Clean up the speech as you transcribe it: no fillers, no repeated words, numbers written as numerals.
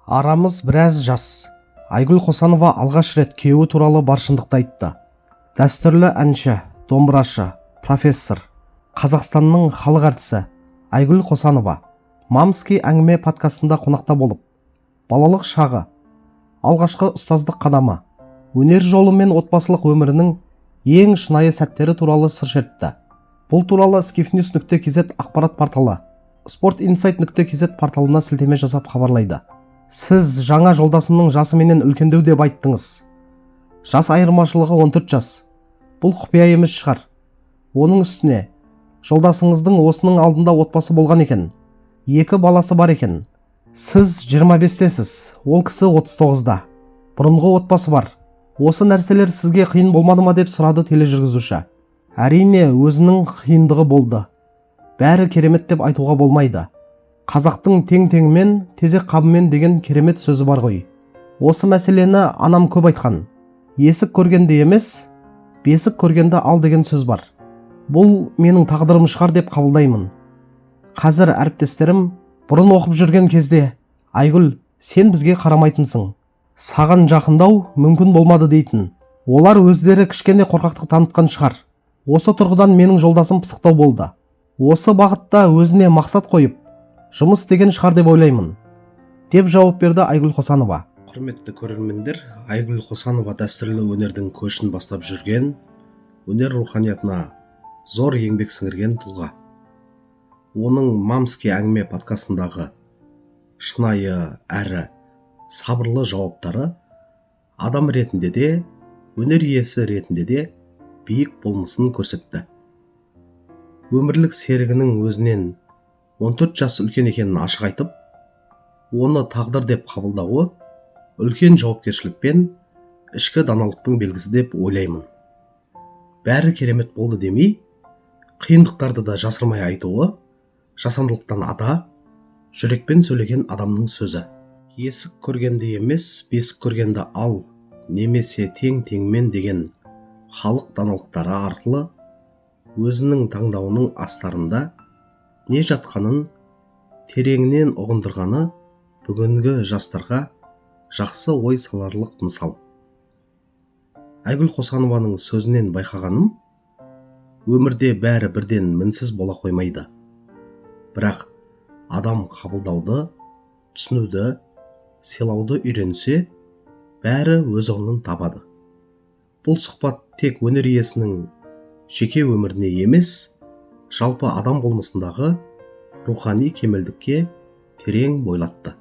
Арамыз біраз жас. Айгүл Қосанова алғаш рет күйеуі туралы бар шындықты айтты. Дәстүрлі әнші, домбырашы, профессор, Қазақстанның халық әртісі Айгүл Қосанова «Мамский әңгіме» подкастында қонақта болып, балалық шағы, алғашқы ұстаздық қадамы, өнер жолы мен отбасылық өмірінің ең шынайы сәттері туралы сыр шертті. Бұл туралы skiffnews.kz ақпарат порталы sportinsight.kz порталына сілтеме жасап хабарлайды. Сіз жаңа жолдасымның жасы менен үлкендеу деп айттыңыз. Жас айырмашылығы 14 жас. Бұл құпия емес шығар. Оның үстіне жолдасыңыздың осының алдында отбасы болған екен. Екі баласы бар екен. Сіз 25-тесіз, ол кісі 39-да. Бұрынғы отбасы бар. Осы нәрселер сізге қиын болмады ма, деп сұрады тележүргізуші. Әрине, өзінің қиындығы болды. Бәрі керемет деп айтуға болмайды. Қазақтың тең теңімен, тезек қабымен деген керемет сөзі бар ғой. Осы мәселені анам көп айтқан. Есік көргенді емес, бесік көргенді ал деген сөз бар. Бұл менің тағдырым шығар деп қабылдаймын. Қазір әріптестерім бұрын оқып жүрген кезде: «Айгүл, сен бізге қарамайтынсың, саған жақындау мүмкін болмады», – дейтін. Олар өздері кішкене қорқақтық танытқан шығар. Осы тұрғыдан менің жолдасым пысықтау болды. Осы бағытта өзіне мақсат қойып жұмыс істеген шығар деп ойлаймын, деп жауап берді Айгүл Қосанова. Құрметті көрермендер, Айгүл Қосанова дәстүрлі өнердің көшін бастап жүрген, өнер руханиятына зор еңбек сіңірген тұлға. Оның «Мамский әңгіме» подкастындағы шынайы әрі сабырлы жауаптары адам ретінде де, өнер иесі ретінде де биік болмысын көрсетті. Өмірлік серігінің өзінен 14 жас үлкен екенін ашық айтып, оны тағдыр деп қабылдауы үлкен жауапкершілік пен ішкі даналықтың белгісі деп ойлаймын. Бәрі керемет болды демей, қиындықтарды да жасырмай айтуы жасандылықтан ада, жүрекпен сөйлеген адамның сөзі. Есік көргенді емес, бесік көргенді ал немесе тең теңмен деген халық даналықтары арқылы өзінің таңдауының астарында не жатқанын тереңінен ұғындырғаны бүгінгі жастарға жақсы ой саларлық мысал. Айгүл Қосанованың сөзінен байқағаным, өмірде бәрі бірден мінсіз бола қоймайды, бірақ адам қабылдауды, түсінуді, сыйлауды үйренсе, бәрі өз орнын табады. Бұл сұхбат тек өнер иесінің жеке өміріне емес, жалпы адам болмысындағы рухани кемелдікке терең бойлатты.